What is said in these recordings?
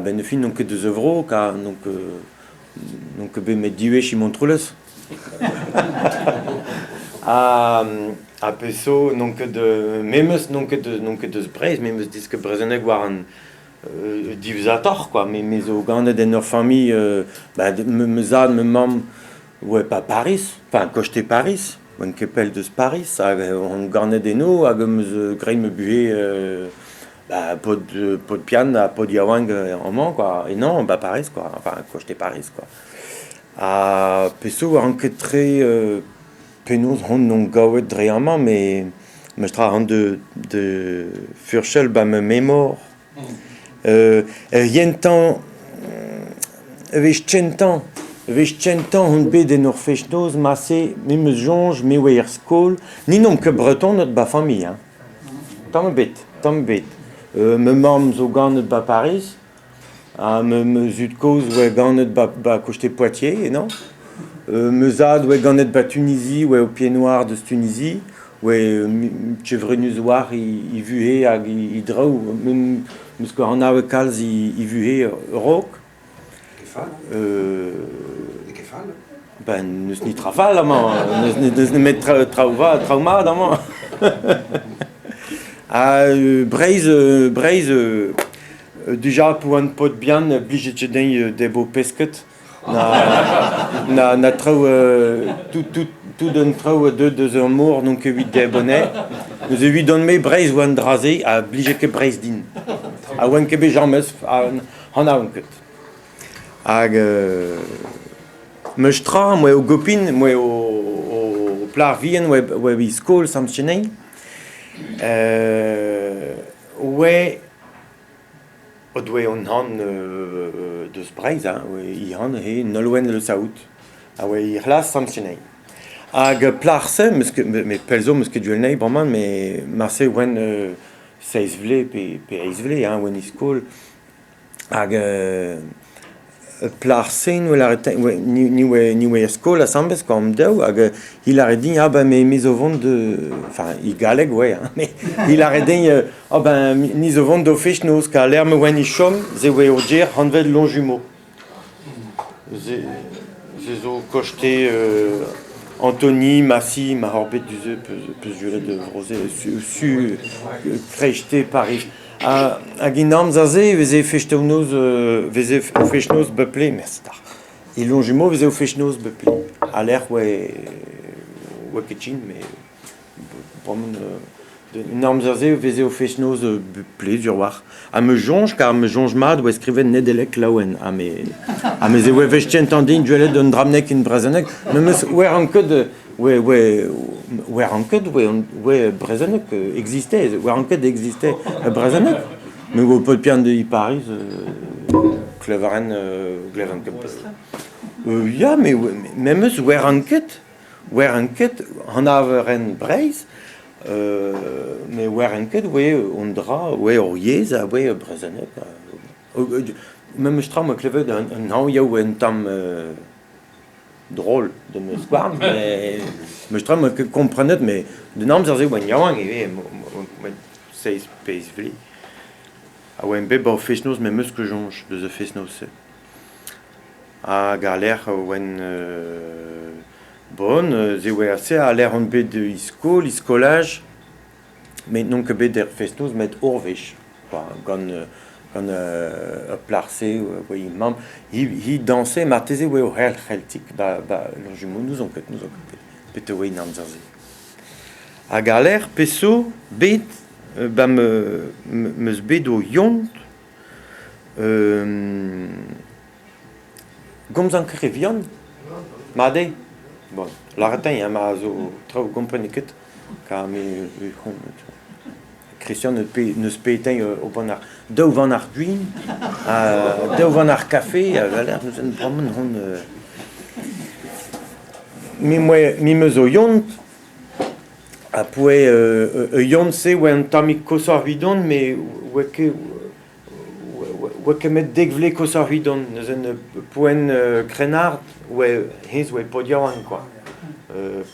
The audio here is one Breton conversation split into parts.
A-benn ar fin n'on ket deus a vro kar n'on ket n'on ket bet 'met div wech e Montroulez. Ha ha pezh zo n'on ket memes n'on ket n'on ket deus Breizh me 'meus desket brezhoneg war an diwezhatoc'h kwa me me zo ganet en ur familh ba ma zad ma mamm oa 'ba Pariz enfin koste Pariz oan ket pell deus Pariz hag on ganet eno hag am eus graet ma buhez Ba paotr paotr bihan ha paotr yaouank amañ kwa, eno 'ba Pariz kwa, enfin koste Pariz kwa. Ha pezh zo 'oan ket tre penaos hon on gaouet dre amañ met memes tra an de de furchal 'ba ma memor. Ur gentañ e vez kentañ e vez kentañ on bet en ur fest-noz marse me 'm eus soñj me oa er skol, ni n'omp ket Bretoned 'ba familh hein. Tamm ebet, tamm ebet. Ma mamm zo ganet 'ba Pariz ha ma zud-kozh oa ganet 'ba 'ba koste Poitiers eno. Ma zad oa ganet 'ba Tunizi, oa o pied-noir deus Tunizi, oa kevrinus war e vuhez hag e draoù. 'Meus ket anavet kalz e vuhez a-raok. Ben n'eus netra fall amañ, n'eus nemet traoù vat, traoù mat amañ. Ha Breizh, Breizh dija poan paotr bihan blijet ket din debro pesked na na na traoù tout tout tout an traoù deuet deus ar mor n'on ket evit debr anezhe. Neuze evidon-me Breizh oa an dra-se ha blije ket Breizh din. Ha oan ket bet james Anaon ket. Hag meus tra moa o gopin, moa o plac'h vihan oa oa evit skol Sant-Cheney. Oa o doa an han deus Breizh hein, oa he han he Nolwenn Le Saout a oa he c'hlas Sant-Cheney. Hag plac'h-se, 'meus ket met pell zo 'meus ket gwell anezhi bremañ, met marse oan seizh vloaz pe eizh vloaz hein, oan e skol. Hag plac'h-se 'noa lâret ni oa er skol asambles kwa an daou hag hi lâre din ah ben me zo vont de enfin e galleg oa hein met hi lâre din ah ben ni zo vont d'o fest-noz kar lec'h ma oan e chom se oa ur gêr anvet Longjumeau. Se se zo koste Antony, Massy, ma hor bet du-se peus juret Roze su kreiste Pariz. Hag en amzer-se e veze fest-noz veze fest-noz bepred mersi E Longjumeau e veze fest-noz bepred. Ha lec'h oa oa ket chin met bremañ En amzer-se e veze o fest-noz plezur war. Ha me soñj, kar me soñj mat oa skrivet Nedeleg laouen. Ha me ha me se oa wech kentañ din gwelet un dra-bennak en brezhoneg. Me 'meus oeran ket oe oe oeran ket oe oe brezhoneg existait, oeran ket existait brezhoneg. Me oa paotr pian de Pariz, klevaren glevan ket. Ya, me memes oeran ket. Oeran ket anaveren Breizh, ne oaren ket oe un dra, oe hor yezh ha oe brezhoneg. Memes tra 'm boa klevet un anv un tamm drol da ma skouarn, met memes tra 'm boa ket komprenet, met d'un amzer-se oan yaouank ivez, seizh pezh vloaz. Ha oan bet 'ba fest-noz met 'm eus ket soñj deus ar fest-noz-se. Hag àr-lerc'h oan bon se oa se àr-lerc'h on bet e skol, e skolaj, met n'on ket bet er fest-noz met ur wech kwa, gant gant ur plac'h-se oa he mamm. Hi hi dañse marteze oa o c'helc'h c'heltik 'ba 'ba Longjumeau, n'ouzon ket, n'ouzon ket petra oa en amzer-se. Hag àr-lerc'h pezh zo bet 'ba 'm eus bet o yont Gomzan ket re vihan? Mat eo? Bon, lâret din hein, ma zo traoù 'gompren ket kar me Christian n'eus bet eñ o bannac'h daou vannac'h gwin ha daou vannac'h kafe ha valer neuze bremañ hon me 'm eus o yont ha poe ur yont-se oa un tammig koshoc'h evidon met oa ket oa ket met dek vloaz koshoc'h evidon neuze poent krennard oa hennezh oa paotr yaouank kwa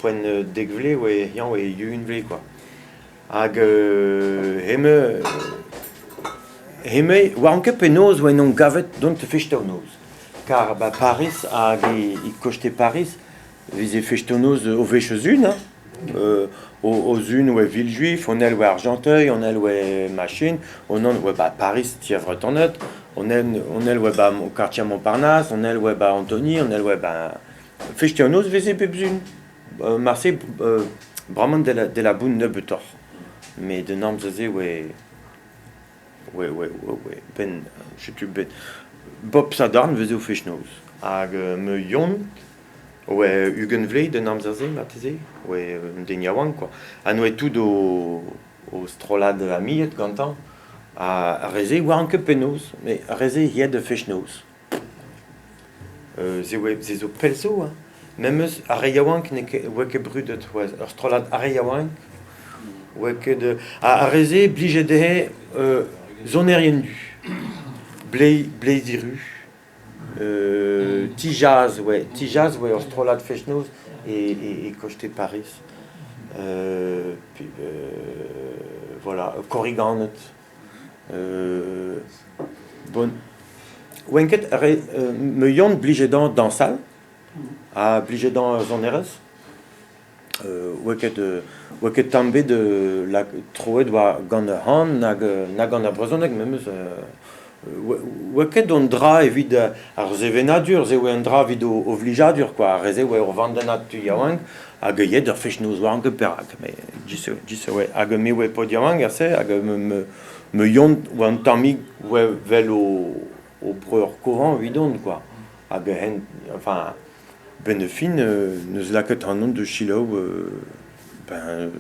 poent dek vloaz oa eñ oa ugent vloaz kwa hag hemañ Hemañ, 'oan ket penaos 'oa en em gavet dont da festañ-noz. Kar 'ba Pariz hag e koste Pariz e veze festañ-noz o wech o-zun hein. O-zun 'oa Villejuif, on ell 'oa Argenteuil, on ell 'oa machin, on 'oa 'ba Pariz ti ar Vretoned, on ell 'oa 'ba quartier Montparnasse, on ell 'oa 'ba Antony, on ell 'oa 'ba... Festañ-noz 'veze bep sun. Marse bremañ de la bout nebeutoc'h. Met an amzer-se 'oa... Ouais, ouais, ouais, ouais, ben, setu bet bep Sadorn 'veze o fest-noz. Hag ma yont 'oa 20 vloaz d'an amzer-se marteze, 'oa un den yaouank kwa. Ha n'oa tout o strollad amied gantañ. Ha ar re-se 'oant ket penaos, met ar re-se 'ya da fest-noz. Se 'oa se zo pell zo hein. Memes ar re yaouank n'eo ket 'oa ket brudet c'hoazh. Ur strollad ar re yaouank 'oa ket ar re-se 'blije dezhe sonerien du. Bleizi ru, ti jazz 'oa ti jazz 'oa ur strollad fest-noz e koste Pariz. Voilà, korriganed. Bon, 'oan ket re ma yann 'blije dezhañ dañsal ha 'blije dezhañ sonerezh. 'Oa ket 'oa ket tamm ebet troet war gant ar c'han nag na gant ar brezhoneg memes. 'Oa ket an dra evit ar sevenadur, se 'oa un dra evit o vlijadur kwa, ar re-se 'oa ur vandennad tud yaouank hag a yae d'ur fest-noz 'oan ket perak met just 'oa hag me 'oa paotr yaouank aze hag ma yont 'oa un tammig 'oa 'vel o breur kozhañ evidon kwa hag hen enfin 'benn ar fin 'neus lakaet ac'hanon da selaou ben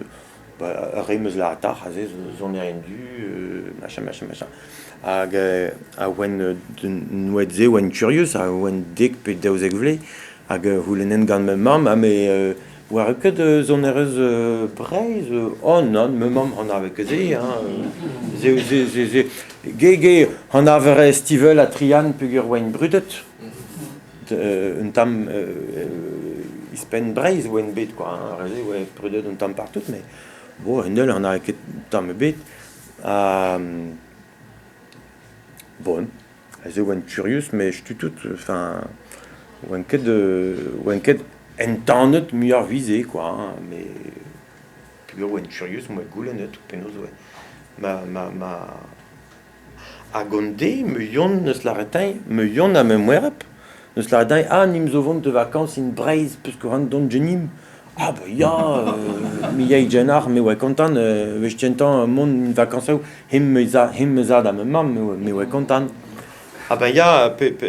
ar re 'meus lâret deoc'h aze sonerien du machin machin machin hag a oan n'oa-se 'oan kurius a oan dek pe 12 vloaz hag c'houlennen gant ma mamm ha me 'oar ket sonerezh Breizh oh nann ma mamm 'anave ket se hein se se se se ge ge 'anavere Stivell ha Trian peogwir 'oaint brudet un tamm ouzhpenn Breizh 'oan bet kwa hein ar re-se 'oa brudet un tamm partout met bon un 'anave ket tamm ebet ha bon aze 'oan kurius met setu tout enfin 'oan ket entanet muioc'h 'vit-se kwa hein met peogwir 'oan kurius 'm boa goulennet penaos 'oa ma ma ma Hag an deiz ma yon 'neus lâret din, ma yon ha ma moereb 'neus lâret din ah nim zo vont de vacances in Breizh peus ran dont genim. Ah bah ya, me yay genac'h, me 'oa kontant wech kentañ mont en vakañsoù hep ma zad ha ma mamm, me 'oa kontant. Ah ben ya, pet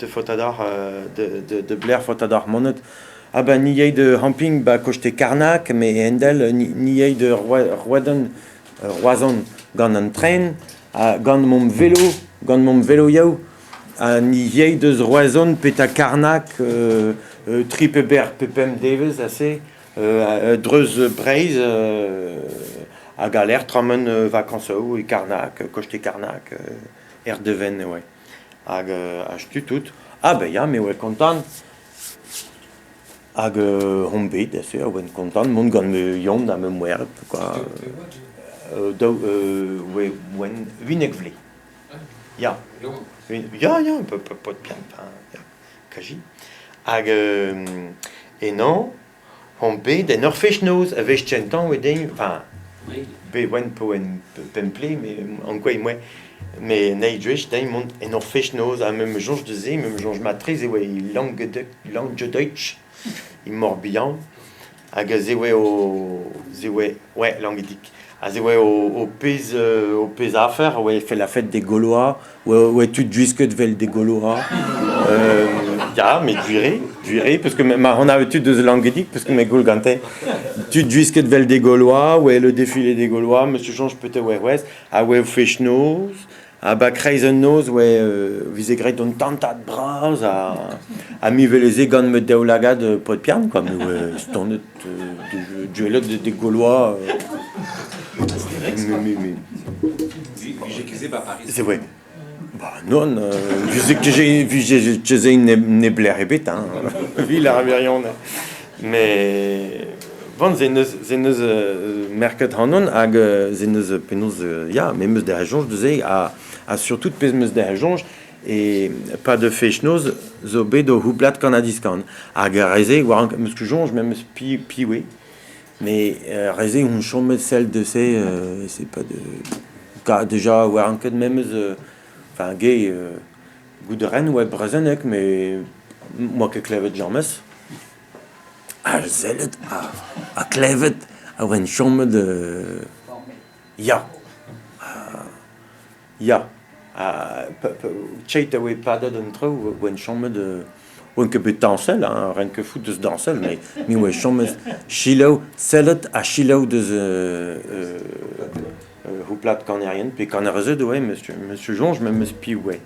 faota deoc'h de blec'h faota deoc'h monet? Ah ben ni yay de camping 'ba koste Karnag, me a-hend-all ni yay de Roazhon Roazhon gant an tren, ha gant mon velo, gant mon veloioù. Ha ni yay deus Roazhon petra Karnag, tri pe ber pe pemp devezh aze, dreuz Breizh hag a lec'h tremen vakañsoù e Karnag, koste Karnag, Erdeven eo. Hag setu tout. Ah ben ya, me 'oa kontant. Hag on bet aze, a oan kontant mont gant ma yont ha ma moereb kwa. Daou oan 11 vloaz. Ya. Ya, ya, paotr bihan, enfin, ya, kazi. Hag eno on bet en ur fest-noz a-wech kentañ oa din, enfin, bet oan pa oan pemp vloaz, met ankouaet 'm boa. Met an eil gwech din mont en ur fest-noz ha me 'm eus soñj da se, me 'm eus soñj mat-tre e oa e Languedoc Languedoc e Morbihan hag aze 'oa o se 'oa ouais Languedic aze 'oa o pezh o pezh afer 'oa fait la fête des Gaulois 'oa tud gwisket 'vel des Gaulois ya met gwir eo parce que ma anavet tud deus Languedic parce que me goul gante tud gwisket 'vel des Gaulois 'oa le défilé des Gaulois me soñj peut-être 'oa c'hoazh ha 'oa o fest-noz Ha 'ba kreiz an noz 'oa 'vize graet un tantad bras ha me 'weleze gant ma daoulagad paotr pian kwa, me 'oa stonet gwelet des Gaulois. C'est vrai. Bah non, vije neblec'h ebet hein, vil ar wirionez. Mais Bon, se neus, se neus merket hanon hag se neus penaos, ya, me 'meus derc'het soñj deus se ha surtout pezh 'meus derc'het soñj e pa de fest-noz zo bet o houblad kan-ha-diskan. Hag ar re-se, war 'meus ket soñj memes piv eo, met ar re-se on chomet sell deus se, c'est pas de... Déjà war ket memes, enfin ge, goût a ran oa brezhoneg met 'moa ket klevet james. Ha sellet ha klevet a oan chomet ya ya keit a oa padet an traoù oan chomet oan ket bet dañsel hein, ren ket fout deus dañsel met me oa chomet selaou sellet ha selaou deus houplad kanerien pe kanerezed oa 'meus soñj memes piv oa.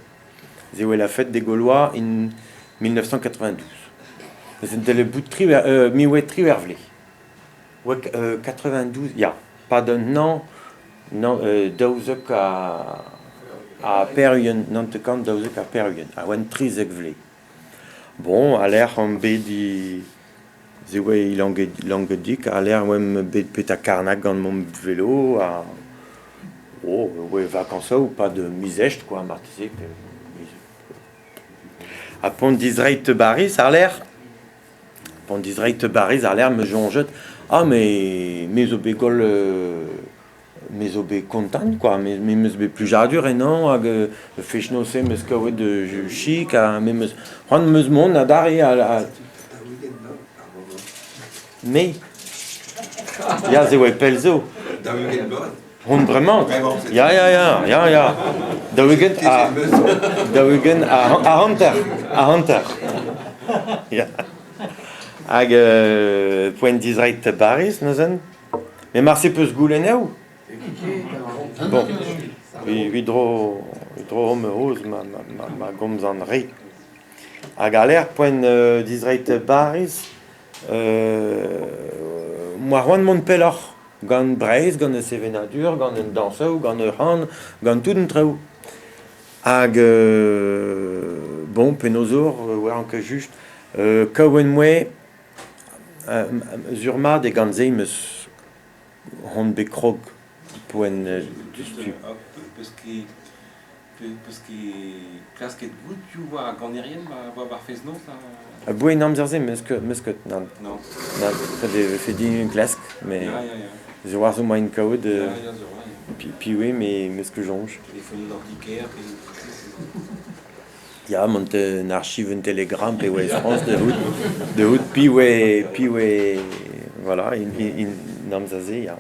Se oa la fête des Gaulois in 1992. C'était bout mi oa triwec'h vloaz. Oa 92, ya, pas d'un an, non, 12 ha pevar-ugent, 90 92 ha oan 13 vloaz. Bon, a-lec'h omp bet i... Se oa e Langedig, a-lec'h oamp bet betek Karnag gant mon velo ha oh, oa vakañsoù 'pad miz east quoi marteze pe miz... Ha p'on dizreiñ da Bariz àr-lerc'h, p'on dizreiñ da Bariz àr-lerc'h 'meus soñjet ah mais me zo bet gwall me zo bet kontant quoi, me 'meus bet plijadur ennañ hag fest-noz-se 'meus kavet chik ha me 'meus c'hoant 'meus mont adarre ha Me? Ya, se oa pell zo. 40 vloaz. Hon bremañ? Ya, ya, ya, ya, ya. 40 ha 40 ha hanter, ha hanter. Ya. Hag poent dizreiñ da Bariz neuze? Met marse 'peus goulennoù? Bon, evit dro dro omp kozh ma ma ma gomzan re. Hag a-lec'h poent dizreiñ da Bariz 'moa c'hoant mont pelloc'h gant Breizh, gant e sevenadur, gant an dañsoù, gant ur c'han, gant tout an traoù. Hag bon, penaos 'zo, 'oan ket just kaouenn 'moa sur-mat eo gant se 'm eus on bet krog poent diouzhtu. Peus ket peus ket klasket goût piv oa ar ganerien war ar fest-noz? Aboe an amzer-se 'meus ket 'meus ket nann. Non. Nann, e vefe din klask, met Ya, ya, ya. se war zo moaien kaout Ya, ya, zo war, ya. piv eo met 'meus ket soñj. Telefonoù d'antiquaire pe... Ya, mont un archiv un télégramme pe oa e Frañs da c'hoût da c'hoût piv eo piv eo voilà in amzer-se ya.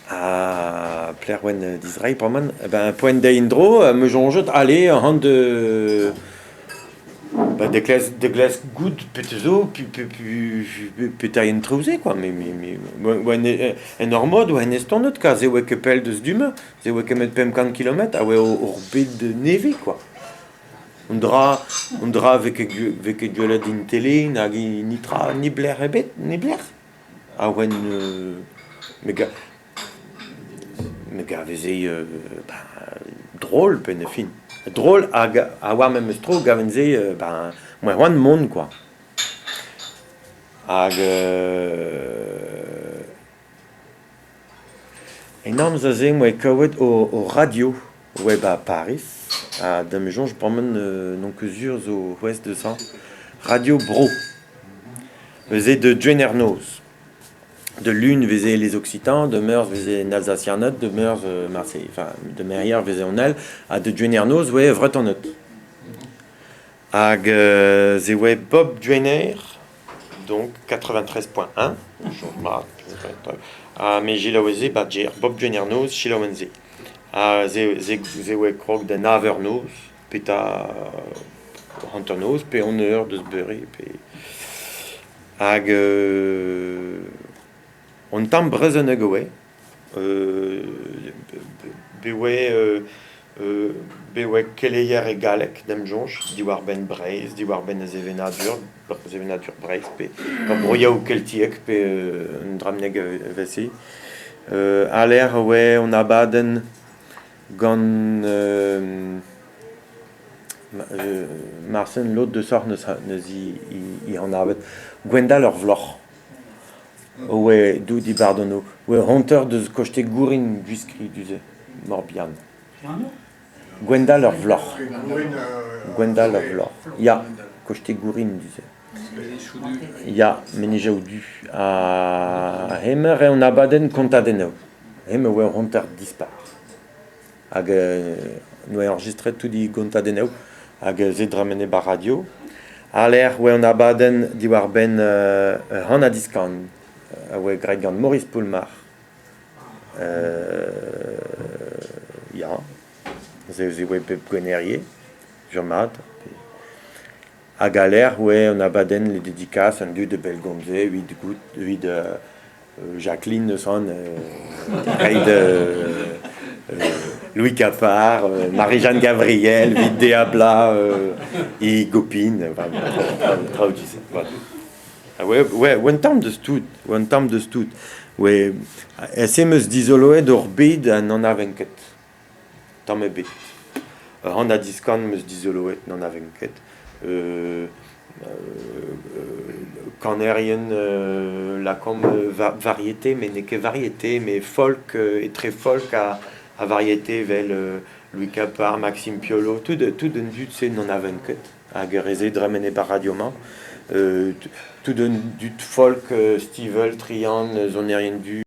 Ha pelec'h oan dizreiñ bremañ? Ben poent dezhi en-dro, 'meus soñjet aller ac'hann da ba da glask da glask goût petra zo petra eo an traoù-se quoi met oan en ur mod oan estonet kar se oa ket pell deus du-mañ. Se oa ket 500 kilometr a oa ur bed nevez quoi. Un dra un dra 'vez ket 'vez ket gwelet en tele nag e netra neblec'h ebet neblec'h. A oan me gav me gave se ben drol 'benn ar fin. Drol hag a oa memes tro gaven se ben 'moa c'hoant mont quoi. Hag En amzer-se 'moa kavet o radio oa 'ba Pariz ha da 'm soñj bremañ n'on ket sur zo c'hwezh deus hañ Radio Bro. Neuze da Gwener-noz. Da Lun 'veze les Occitans, da Meurzh 'veze an Alsasianed, da Meurzh marse enfin da Merier 'veze an all ha da Gwener-noz 'oa Vretoned. Hag se oa Bob Gwener donc 93.1 mat ha me selaoueze 'ba Ger Bob Gwener noz selaouen se ha se se oa krog da nav eur noz petra hanternoz pe on eur deus beure pe hag un tamm brezhoneg e oa Bet oa bet oa keleier e galleg da'm soñj diwar-benn Breizh, diwar-benn e sevenadur, sevenadur Breizh pe ur broioù keltiek pe un dra bennak evel-se. A-lec'h e oa an abadenn gant Marcel lod deusoc'h 'neus hi anavet Gwendal Ur Vloc'h. Oe dout dibardono. Oe c'honter deus koste Gourin Gwiskri du-se, Morbihan. Gwendal ur vloc'h. Gwendal ur vloc'h. Ya, koste Gourin du-se. Ya, Menejaou Du. Ha hemañ eo an abadenn kontadennoù. Hemañ oa ur c'honter dispar. Hag 'noa enregistret tout e gontadennoù hag se dremene 'ba radio. Àr-lerc'h oa an abadenn diwar-benn ur c'han-ha-diskan a oa graet gant Maurice Poulmarc'h. Ya, se oa bep Gwener ivez, sur-mat. Hag àr-lerc'h oa an abadenn les dédicaces an dud a bellgomze evit goût evit Jacqueline eus an reiñ Louis Capard, Marie-Jeanne Gabriel, evit Deabla e gopin, enfin traoù du-se. Ouais, ouais, un tamm deus tout, un tamm deus tout. Ouais, ese 'm eus dizoloet ur bed ha n'anaven ket. Tamm ebet. Ur c'han-ha-diskan 'm eus dizoloet, n'anaven ket. Kanerien lakaomp variété, met n'eo ket variété, met folk, etre folk ha variété evel Louis Capard, Maxime Piolo, tout tout an dud-se n'anaven ket hag ar re-se dremenet 'ba radio-mañ. Tout an dud folk Stivell, Trian, sonerien du.